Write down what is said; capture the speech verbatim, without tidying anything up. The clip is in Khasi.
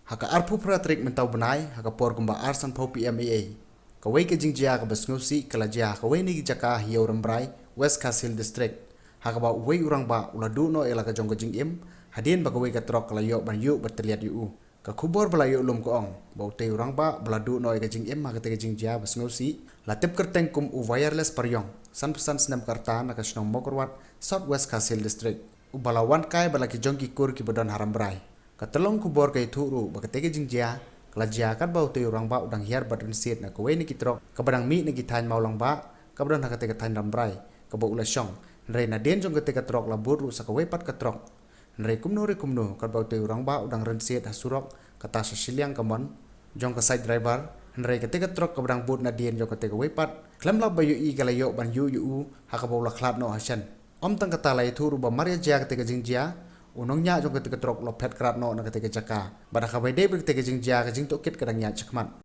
Ha ka arphew phra tarik mynta u bnai, ha ka por kumba ar sanphew P M A A, kawei ka jingjia kaba sngewsih ka la jia ha kawei na ki jaka ha Ïew Rambrai, West Khasi Hills District, ha kaba uwei u rangbah u la duh noh ïa la ka jong ka jingim, hadien ba kawei ka trok ka la ïoh ban ïuh bad tylliat ïa u. Ka khubor ba la ïoh lum ka ong ba utei u rangbah ba la duh noh ïa ka jingim ha katei ka jingjia ba sngewsih, la tip kyrteng kum u Wireless Pariong, sanphew san snem ka rta, na ka shnong Mawkyrwat, South West Khasi Hills District, uba la wan kai bad la ki jong ki kur kiba don ha Rambrai. Ka tyllong khubor ka ïathuh ruh ba katei ka jingjia ka la jia katba utei u rangbah u dang hiar bad rynsied na kawei na ki trok kaba dang mih na ki thaiñ Mawlangbah, kaba don ha katei ka thaiñ Rambrai, kaba u la shong. Hynrei nadien jong katei ka trok la bud ruh sa kawei pat ka trok. Hynrei kumno re kumno, katba utei u rangbah u dang rynsied ha surok, kata sha shiliang ka mon jong ka side driver, hynrei katei ka trok kaba dang bud nadien jong katei kawei pat, khlem lap ba ïohi ka la ïoh ban ïuh ïa u, ha kaba u la khlad noh ha shen. Ym tang kata, la ïathuh ruh ba mar ïa jia katei ka jingjia, u nongñiah jong katei ka trok u la phet krad noh na katei ka jaka. Bad ha kaba ïadei bad katei ka jingjia, ka jingtohkit ka dang ïaid shakhmat.